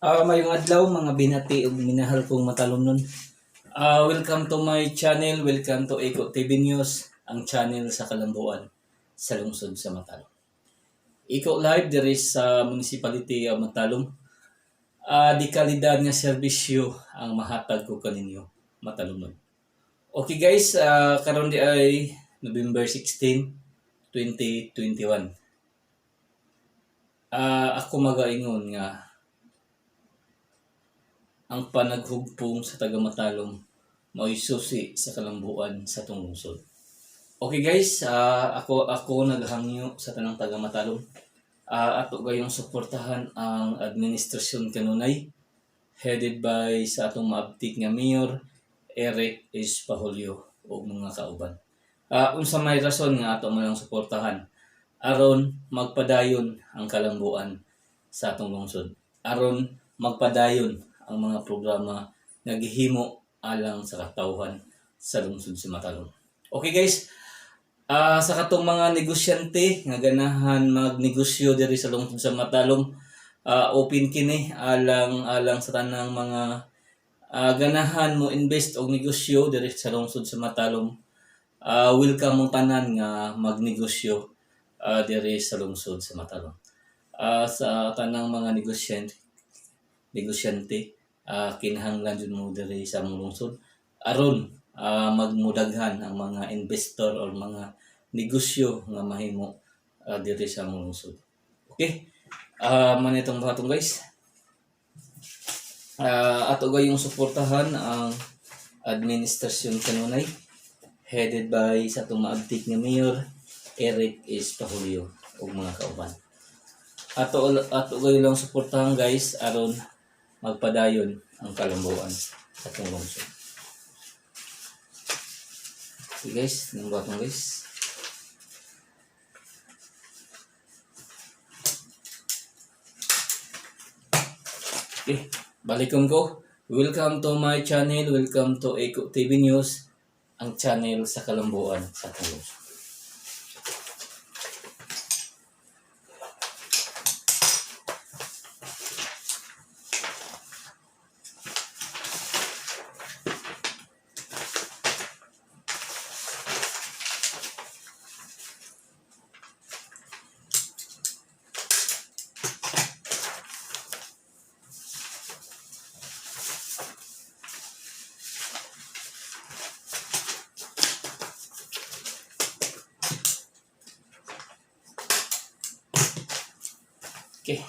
Maayong adlaw, mga binati ug minahal kong matalomnon. Welcome to my channel, welcome to Eco TV News, ang channel sa kalambuan sa lungsod sa Matalom. Eco Live diri sa Municipality of Matalom. Di kalidad nga serbisyo ang mahatag ko kaninyo, matalomnon. Okay guys, karon di ay November 16, 2021. Ako magaingon nga ang panaghugpong sa taga Matalom mao'y susi sa kalambuan sa atong lungsod. Okay guys, ako naghangyo sa tanang taga Matalom. Ato gayong suportahan ang administrasyon kanunay headed by sa atong maabtik nga mayor Eric Espajolio ug mga kauban. Unsa may rason nga ato man lang suportahan? Aron magpadayon ang kalambuan sa atong lungsod. Aron magpadayon ang mga programa nga gihimo alang sa katawhan sa lungsod sa Matalom. Okay guys, sa katong mga negosyante nga ganahan magnegosyo diri sa lungsod sa Matalom, open kini alang alang sa tanang mga ganahan mo invest og negosyo diri sa lungsod sa Matalom. Welcome mong tanan nga magnegosyo diri sa lungsod sa Matalom. Sa tanang mga negosyante, kinahanglan jud mo diri sa among lungsod aron magmudaghan ang mga investor or mga negosyo nga mahimo diri sa among lungsod. Okay? Man itong buhaton, guys. Ato gayong suportahan ang administrasyon kanunay headed by sa atong maabtik nga mayor Eric Espajolio ug mga kauban. Ato gayo lang suportahan, guys, aron magpadayon ang kalambuan sa atong lungsod. Okay guys, nang buhaton, guys. Okay, balikon ko. Welcome to my channel, welcome to Eco TV News, ang channel sa kalambuan sa atong lungsod. Okay.